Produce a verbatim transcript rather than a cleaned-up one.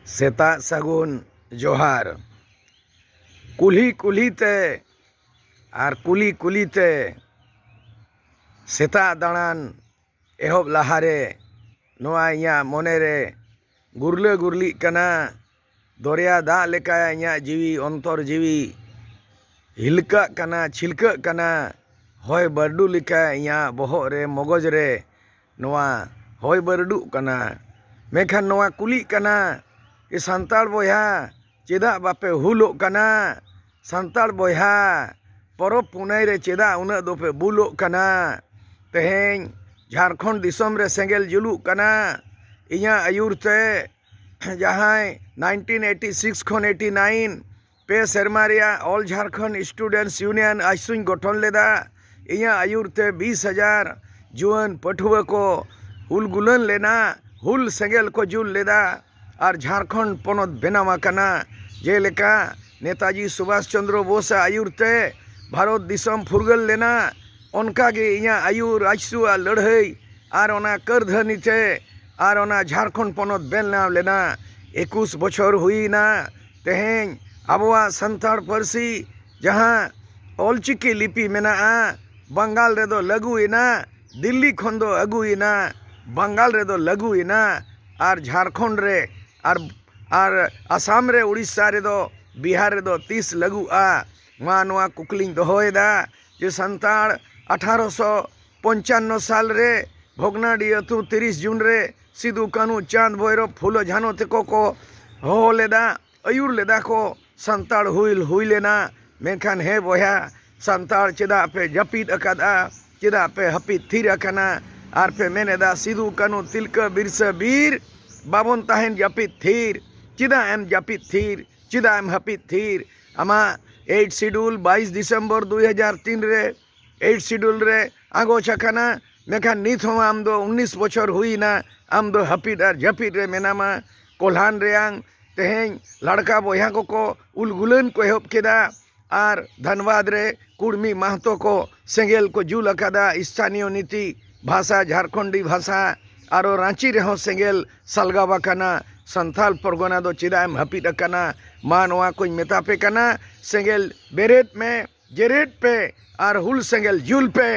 ᱥᱮᱛᱟᱜ ᱥᱟᱹᱜᱩᱱ ᱡᱚᱦᱟᱨ᱾ ᱠᱩᱞᱦᱤ ᱠᱩᱞᱦᱤ ᱛᱮ ᱟᱨ ᱠᱩᱞᱤ ᱠᱩᱞᱤ ᱛᱮ ᱥᱮᱛᱟᱜ ᱫᱟᱬᱟᱱ ᱮᱦᱚᱵ ᱞᱟᱦᱟᱨᱮ ᱱᱚᱣᱟ ᱤᱧᱟᱹᱜ ᱢᱚᱱᱮᱨᱮ ᱜᱩᱨᱞᱟᱹ ᱜᱩᱨᱞᱤᱜ ᱠᱟᱱᱟ᱾ ᱫᱚᱨᱭᱟ ᱫᱟᱜ ᱞᱮᱠᱟ ᱤᱧᱟᱹᱜ ᱡᱤᱣᱤ, ᱚᱱᱛᱚᱨ ᱡᱤᱣᱤ ᱦᱤᱞᱠᱟᱹᱜ ᱠᱟᱱᱟ, ᱪᱷᱤᱞᱠᱟᱹᱜ ᱠᱟᱱᱟ᱾ ᱦᱚᱭ ᱵᱟᱹᱨᱰᱩ ᱞᱮᱠᱟ ᱤᱧᱟᱹᱜ ᱵᱚᱦᱚᱜ ᱨᱮ, ᱢᱚᱜᱚᱡᱽ ᱨᱮ ᱱᱚᱣᱟ ᱦᱚᱭ ᱵᱟᱹᱨᱰᱩᱜ ᱠᱟᱱᱟ᱾ ᱢᱮᱱᱠᱷᱟᱱ ᱱᱚᱣᱟ ᱠᱩᱞᱤᱜ ᱠᱟᱱᱟ, ᱠᱤ ᱥᱟᱱᱛᱟᱲ ᱵᱚᱭᱦᱟ, ᱪᱮᱫᱟᱜ ᱵᱟᱯᱮ ᱦᱩᱞᱚᱜ ᱠᱟᱱᱟ? ᱥᱟᱱᱛᱟᱲ ᱵᱚᱭᱦᱟ, ᱯᱚᱨᱚᱵᱽ ᱯᱩᱱᱟᱹᱭ ᱨᱮ ᱪᱮᱫᱟᱜ ᱩᱱᱟᱹᱜ ᱫᱚᱯᱮ ᱵᱩᱞᱚᱜ ᱠᱟᱱᱟ? ᱛᱮᱦᱮᱧ ᱡᱷᱟᱲᱠᱷᱚᱸᱰ ᱫᱤᱥᱚᱢ ᱨᱮ ᱥᱮᱸᱜᱮᱞ ᱡᱩᱞᱩᱜ ᱠᱟᱱᱟ᱾ ᱤᱧᱟᱹᱜ ᱟᱹᱭᱩᱨ ᱛᱮ ᱡᱟᱦᱟᱸᱭ ᱱᱟᱭᱤᱱᱴᱤᱱ ᱮᱭᱤᱴᱤ ᱥᱤᱠᱥ ᱠᱷᱚᱱ ᱮᱭᱤᱴᱤ ᱱᱟᱭᱤᱱ ᱯᱮ ᱥᱮᱨᱢᱟ ᱨᱮᱭᱟᱜ All Jharkhand Students Union, AJSU, ᱧ ᱜᱚᱴᱷᱚᱱ ᱞᱮᱫᱟ᱾ ᱤᱧᱟᱹᱜ ᱟᱹᱭᱩᱨ ᱛᱮ ᱵᱤᱥ ᱦᱟᱡᱟᱨ ᱡᱩᱣᱟᱹᱱ ᱯᱟᱹᱴᱷᱩᱣᱟᱹ ᱠᱚ ᱦᱩᱞ ᱜᱩᱞᱟᱹᱱ ᱞᱮᱱᱟ, ᱦᱩᱞ ᱥᱮᱸᱜᱮᱞ ᱠᱚ ᱡᱩᱞ ᱞᱮᱫᱟ᱾ ᱟᱨ ᱡᱷᱟᱲᱠᱷᱚᱸᱰ ᱯᱚᱱᱚᱛ ᱵᱮᱱᱟᱣ ᱟᱠᱟᱱᱟ᱾ ᱡᱮᱞᱮᱠᱟ ᱱᱮᱛᱟᱡᱤ ᱥᱩᱵᱷᱟᱥ ᱪᱚᱱᱫᱨᱚ ᱵᱳᱥ ᱟᱜ ᱟᱹᱭᱩᱨ ᱛᱮ ᱵᱷᱟᱨᱚᱛ ᱫᱤᱥᱚᱢ ᱯᱷᱩᱨᱜᱟᱹᱞ ᱞᱮᱱᱟ, ᱚᱱᱠᱟᱜᱮ ᱤᱧᱟᱹᱜ ᱟᱹᱭᱩᱨ, AJSU ᱟᱜ ᱞᱟᱹᱲᱦᱟᱹᱭ ᱟᱨ ᱚᱱᱟ ᱠᱟᱹᱨᱫᱷᱟᱹᱱᱤ ᱛᱮ ᱟᱨ ᱚᱱᱟ ᱡᱷᱟᱲᱠᱷᱚᱸᱰ ᱯᱚᱱᱚᱛ ᱵᱮᱱᱟᱣ ᱞᱮᱱᱟ᱾ ᱮᱠᱩᱥ ᱵᱚᱪᱷᱚᱨ ᱦᱩᱭᱱᱟ᱾ ᱛᱮᱦᱮᱧ ᱟᱵᱚᱣᱟᱜ ᱥᱟᱱᱛᱟᱲ ᱯᱟᱹᱨᱥᱤ ᱡᱟᱦᱟᱸ ᱚᱞᱪᱤᱠᱤ ᱞᱤᱯᱤ ᱢᱮᱱᱟᱜᱼᱟ, ᱵᱟᱝᱜᱟᱞ ᱨᱮᱫᱚ ᱞᱟᱹᱜᱩᱭᱮᱱᱟ, ᱫᱤᱞᱞᱤ ᱠᱷᱚᱱ ᱫᱚ ᱟᱹᱜᱩᱭᱮᱱᱟ, ᱵᱟᱝᱜᱟᱞ ᱨᱮᱫᱚ ᱞᱟᱹᱜᱩᱭᱮᱱᱟ, ᱟᱨ ᱡᱷᱟᱲᱠᱷᱚᱸᱰ ᱨᱮ ᱟᱨ, ᱟᱨ ᱟᱥᱟᱢ ᱨᱮ, ᱩᱲᱤᱥᱥᱟ ᱨᱮᱫᱚ, ᱵᱤᱦᱟᱨ ᱨᱮᱫᱚ ᱛᱤᱥ ᱞᱟᱹᱜᱩᱜᱼᱟ? ᱢᱟ ᱱᱚᱣᱟ ᱠᱩᱠᱞᱤᱧ ᱫᱚᱦᱚᱭᱮᱫᱟ ᱡᱮ ᱥᱟᱱᱛᱟᱲ ᱟᱴᱷᱟᱨᱚᱥᱚ ᱯᱚᱧᱪᱟᱱᱱᱚ ᱥᱟᱞ ᱨᱮ ᱵᱷᱚᱜᱽᱱᱟᱰᱤ ᱟᱹᱛᱩ ᱛᱤᱨᱤᱥ ᱡᱩᱱ ᱨᱮ ᱥᱤᱫᱩ, ᱠᱟᱹᱱᱦᱩ, ᱪᱟᱸᱫᱽ, ᱵᱷᱳᱭᱨᱚᱵ, ᱯᱷᱩᱞᱳ, ᱡᱷᱟᱱᱚ ᱛᱮᱠᱚ ᱠᱚ ᱦᱚᱦᱚ ᱞᱮᱫᱟ, ᱟᱹᱭᱩᱨ ᱞᱮᱫᱟ ᱠᱚ, ᱥᱟᱱᱛᱟᱲ ᱦᱩᱞ ᱦᱩᱭ ᱞᱮᱱᱟ᱾ ᱢᱮᱱᱠᱷᱟᱱ ᱦᱮ ᱵᱚᱭᱦᱟ, ᱥᱟᱱᱛᱟᱲ ᱪᱮᱫᱟᱜ ᱯᱮ ᱡᱟᱹᱯᱤᱫ ᱟᱠᱟᱫᱼᱟ? ᱪᱮᱫᱟᱜ ᱯᱮ ᱦᱟᱹᱯᱤᱫ ᱛᱷᱤᱨ ᱟᱠᱟᱱᱟ? ᱟᱨ ᱯᱮ ᱢᱮᱱ ᱮᱫᱟ, ᱥᱤᱫᱩ, ᱠᱟᱹᱱᱦᱩ, ᱛᱤᱞᱠᱟᱹ, ᱵᱤᱨᱥᱟᱹ, ᱵᱤᱨ, ᱵᱟᱵᱚᱱ ᱛᱟᱦᱮᱱ ᱡᱟᱹᱯᱤᱫ ᱛᱷᱤᱨ᱾ ᱪᱮᱫᱟᱜ ᱮᱢ ᱡᱟᱹᱯᱤᱫ ᱛᱷᱤᱨ? ᱪᱮᱫᱟᱜ ᱮᱢ ᱦᱟᱹᱯᱤᱫ ᱛᱷᱤᱨ? ᱟᱢᱟᱜ ᱮᱭᱤᱴ ᱥᱤᱰᱩᱞ ᱵᱟᱭᱤᱥ ᱰᱤᱥᱮᱢᱵᱚᱨ ᱫᱩᱭ ᱦᱟᱡᱟᱨ ᱛᱤᱱ ᱨᱮ ᱮᱭᱤᱴ ᱥᱤᱰᱩᱞ ᱨᱮ ᱟᱸᱜᱚᱪ ᱟᱠᱟᱱᱟ, ᱢᱮᱱᱠᱷᱟᱱ ᱱᱤᱛ ᱦᱚᱸ ᱟᱢ ᱫᱚ ᱩᱱᱤᱥ ᱵᱚᱪᱷᱚᱨ ᱦᱩᱭ ᱮᱱᱟ, ᱟᱢ ᱫᱚ ᱦᱟᱹᱯᱤᱫ ᱟᱨ ᱡᱟᱹᱯᱤᱫ ᱨᱮ ᱢᱮᱱᱟᱢᱟ᱾ ᱠᱚᱞᱦᱟᱱ ᱨᱮᱭᱟᱝ ᱛᱮᱦᱮᱧ ᱞᱟᱲᱠᱟ ᱵᱚᱭᱦᱟ ᱠᱚᱠᱚ ᱩᱞᱜᱩᱞᱟᱹᱱ ᱠᱚ ᱮᱦᱚᱵ ᱠᱮᱫᱟ, ᱟᱨ ᱫᱷᱟᱱᱵᱟᱫᱽ ᱨᱮ ᱠᱩᱲᱢᱤ ᱢᱟᱦᱛᱚ ᱠᱚ ᱥᱮᱸᱜᱮᱞ ᱠᱚ ᱡᱩᱞ ᱟᱠᱟᱫᱟ᱾ ᱥᱛᱷᱟᱱᱤᱭᱚ ᱱᱤᱛᱤ ᱵᱷᱟᱥᱟ, ᱡᱷᱟᱲᱠᱷᱚᱸᱰᱤ ᱵᱷᱟᱥᱟ, ᱟᱨᱚ ᱨᱟᱸᱪᱤ ᱨᱮᱦᱚᱸ ᱥᱮᱸᱜᱮᱞ ᱥᱟᱞᱜᱟᱣ ᱟᱠᱟᱱᱟ᱾ ᱥᱟᱱᱛᱟᱞ ᱯᱚᱨᱜᱚᱱᱟ ᱫᱚ ᱪᱮᱫᱟᱜ ᱮᱢ ᱦᱟᱹᱯᱤᱫ ᱟᱠᱟᱱᱟ? ᱢᱟ ᱱᱚᱣᱟ ᱠᱚᱧ ᱢᱮᱛᱟ ᱯᱮ ᱠᱟᱱᱟ, ᱥᱮᱸᱜᱮᱞ ᱵᱮᱨᱮᱫ ᱢᱮ, ᱡᱮᱨᱮᱫ ᱯᱮ ᱟᱨ ᱦᱩᱞ ᱥᱮᱸᱜᱮᱞ ᱡᱩᱞ ᱯᱮ᱾